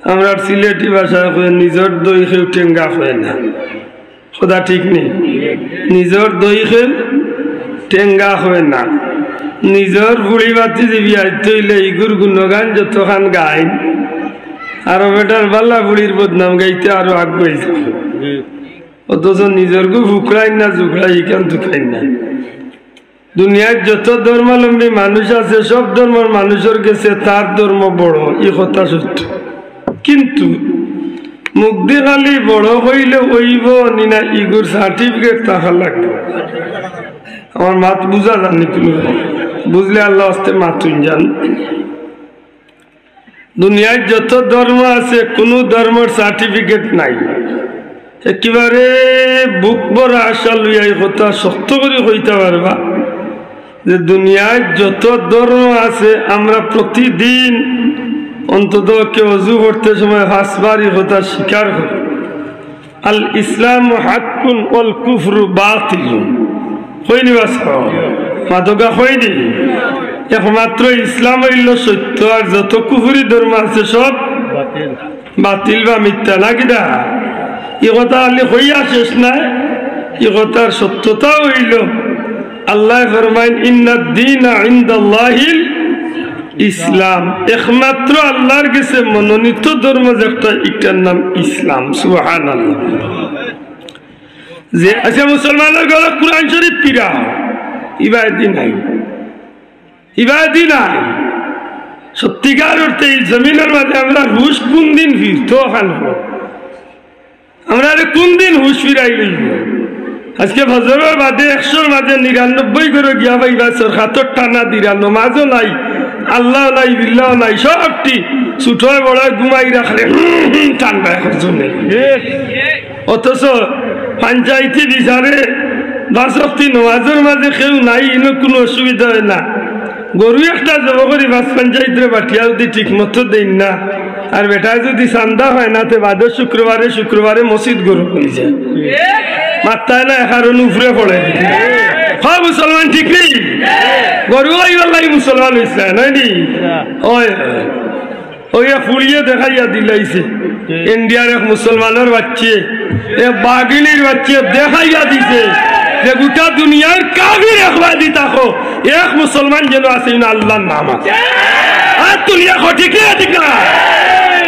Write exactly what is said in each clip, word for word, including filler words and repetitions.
আমরার সিলেটি ভাষায় কয়, "নিজর দই কেউ টেঙ্গা কয় না।" কথা ঠিক নি? "নিজর দই কেউ টেঙ্গা কয় না।" নিজর ফুড়ি ভাতিজি বিয়াইত অইলে ইগুর গুণগান যতখান গাইন, আর বেটার বালা ফুড়ির বদনাম গাইতে আরো আগুয়াই যায়। অথচ নিজর গু ফুকরাইন না, জুকরাই ইখান তুকাইন না। দুনিয়ার যত ধর্মাবলম্বী মানুষ আছে, সব ধর্মর মানুষর গেছে তার ধর্ম বড়, ই কথা সত্য। কিন্তু মুখদি খালি বড় কইলে অইবো নি না, ইগুর certificate থাকা লাগবো। আমার মাত বুঝা যার নি কুনু? বুঝলে আল্লার ওয়াস্তে মাতুন যান। দুনিয়ার যত ধর্ম আছে, কুনু ধর্মর certificate নাই। একেবারে বুক ভরা আশা লইয়া ই কথা শক্ত করি কইতা পারবা যে দুনিয়ার যত ধর্ম আছে, আমরা প্রতিদিন অন্তত কেউ অজু করতে সময় পাঁচবার ই কথা স্বীকার করি। "আল ইসলামু হাক্কুন ওয়াল কুফরু বাতিলুন।" কইনি বাস? মাতকা কইনি? একমাত্র ইসলাম অইল সত্য, আর যত কুফরি ধর্ম আছে সব বাতিল। বাতিল বা মিথ্যা, না কিতা? ই কথা খালি কইয়া শেষ নাই, ই কথার সত্যতা অইল, আল্লায় ফরমাইন, "ইন্নাদ দীনা ইনদাল্লাহিল ইসলাম।" একমাত্র আল্লার গেছে মনোনীত ধর্ম যেটা, ইটার নাম ইসলাম। সুবহানাল্লাহ। যে আছে মুসলমানর ঘরো কুরআন শরীফ পিরা, ইবাদি নাই, ইবাদি নাই। সত্যিকার অর্থে ই জমিনর মাঝে আমরার হুশ কুন দিন ফিরতো? অখান কও। আমরারে কুন দিন হুশ ফিরাই লইবো? আজকে ফজরর বাদে একশোর মাঝে নিরানব্বই ঘরো গিয়া পাইবা সরকাতর টানা দিরা, নমাজও নাই, আল্লাও নাই, বিল্লাও নাই, সবটি ছুটোয় বড়োয় ঘুমাই রাখলে, হুম, হুম, ঠান্ডা একজন নেই। অথচ পঞ্চায়েতি বিচারে পাঁচ ওয়াক্তি নমাজর মাঝে কেউ নাই, ইনো কুনু অসুবিধা অয় না। গরু একটা জবো করি পাঁচ পঞ্চায়েতরে বাটিয়া যুদি ঠিক মতো দেইন না, আর বেটায় যুদি চান্দা পায় না, তে বাদর শুক্রবারে, শুক্রবারে মসজিদ গরম অইযায়। মাত্তায় না, কারণ উপরে পড়ে। হ্যাঁ, মুসলমান ঠিক নি? গরু অইবার লাগি মুসলমান অইছে, নায় নি? অয়। অউ এক ফুড়িয়ে দেখাইয়া দিলাইছে, ইন্ডিয়ার এক মুসলমানর বাচ্চে, এক বাগিনীর বাচ্চে দেখাইয়া দিছে যে গোটা দুনিয়ার কাফির একবাদি থাকো, এক মুসলমান যেন আছে, ইনো আল্লার নাম আছে। আর দুনিয়া কও ঠিক না, ঠিক না?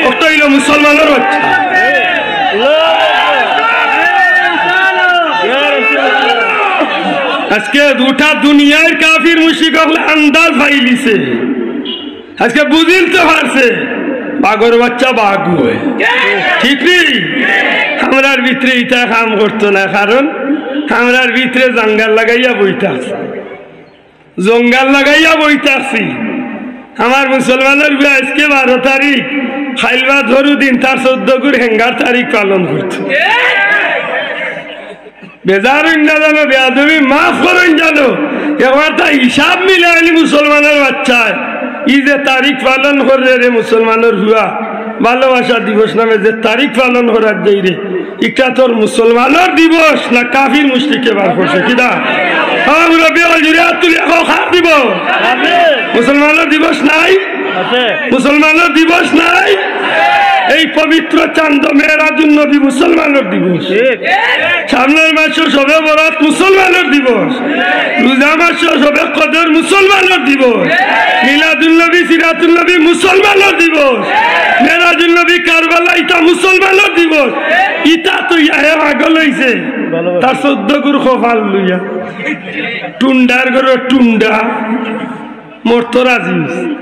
অটা অইল মুসলমানর বাচ্চা। আজকে গোটা দুনিয়ার কাফির মুশরিক অকলে আন্দাজ পাইলিছে। আজকে বুঝিলতে পারছে, বাঘর বাচ্চা বাঘ অয়। ঠিক নি? আমরার ভিতরে ইটা কাম করতো না, কারণ আমরার ভিতরে জঙ্গল লাগাইয়া বইতা আছে, জঙ্গল লাগাইয়া বইতা আছি। আমার মুসলমানর বিয়া আজকে বারো তারিখ, কাইল বাদ হরু দিন, তার চৌদ্দ গুর হেঙ্গার তারিখ পালন করতো। বেজার অইন না জানো, বেয়াদবি মাফ করইন জানো। একবার তা হিসাব মিলাইনি মুসলমানর বাচ্চায়। ই যে তারিখ পালন কররে রে মুসলমানর পুয়া, ভালোবাসা দিবস নামে যে তারিখ পালন করার যাইরে, ইটা তোর মুসলমানর দিবস না কাফির মুশরিকে বার করছে? কিতা? হ্যাঁ, মুরব্বি অকল জুরে আত তুলিয়া কও, কার দিবস? মুসলমানর দিবস নাই? মুসলমানর দিবস নাই? এই পবিত্র চান্দ মেরাজুন নবী মুসলমানর দিবস। সামনের মাসো শবে বরাত মুসলমানর দিবস। রোজা মাসো শবে কদর মুসলমানর দিবস। মিলাদুন নবী, সিরাতুন নবী মুসলমানর দিবস। মেরাজুন নবী কারবালা, ইটা মুসলমানর দিবস। ইটা তো ইয়া হে পাগল অইছে। তার চৌদ্দ গুর কপাল লইয়া। টুন্ডার ঘরো টুন্ডা। মরতো রাজি।